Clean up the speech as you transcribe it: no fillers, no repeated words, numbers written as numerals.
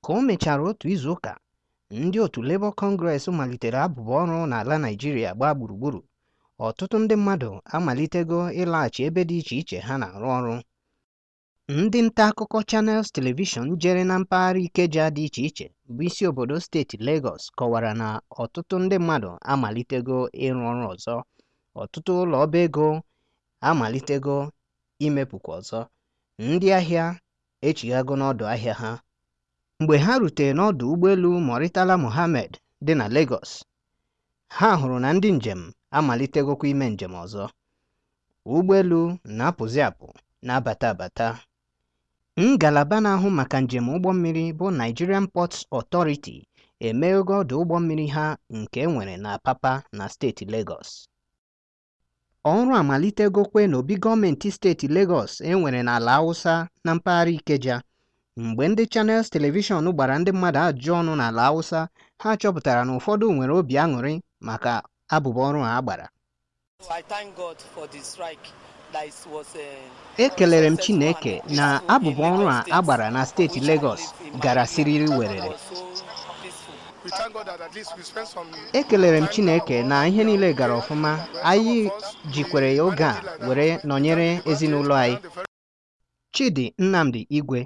Ka o mechara otu izuụka, ndị otu Labour Congress malitere abụbọ ọrụ n'ala Naịjirịa gbaa gburugburu. Ọtụtụ ndị mmadụ amalitego ịlaghachi ebe dị iche iche ha na-arụ ọrụ. Ndị nta akụkọ Channels Television jere na mpaghara Ikeja dị iche iche bụ isi obodo steeti Lagos kọwara na ọtụtụ ndị mmadụ amalitego ịrụ ọrụ ọzọ. Ọtụtụ ụlọ ọba ego amalitego imepụkwa ọzọ. Ndị ahịa echighago n'ọdụ ahịa ha. Mgbe ha rutere n'ọdụ ụgbọelu Murtala Muhammed dị na Lagos, ha hụrụ na ndị njem amalitegokwa ime njem ọzọ. Ụgbọelu na-apụzi apụ na-abata abata. Ngalaba na-ahụ maka njem ụgbọ mmiri bụ Nigerian Ports Authority emeghego ọdụ ụgbọ mmiri ha nke e nwere na Apapa na steeti Lagos. Ọrụ amalitegokwe n'obi gọọmenti steeti Lagos e nwere n'ala Hausa na mpaghara Ikeja. Mgbe ndị Channels Television gbara ndị mmadụ ajụjụ ọnụ n'ala Hausa, ha chọpụtara na ụfọdụ nwere obi aṅụrị maka abụbọ ọrụ a gbara. Ekelere m Chineke na abụbọ ọrụ a agbara na steeti Lagos gara siriri werere. Ekelere m Chineke na ihe niile gara ọfụma. Anyị jikwere ya oge a were nọnyere ezinụlọ anyị. Chidi Nnamdi Igwe.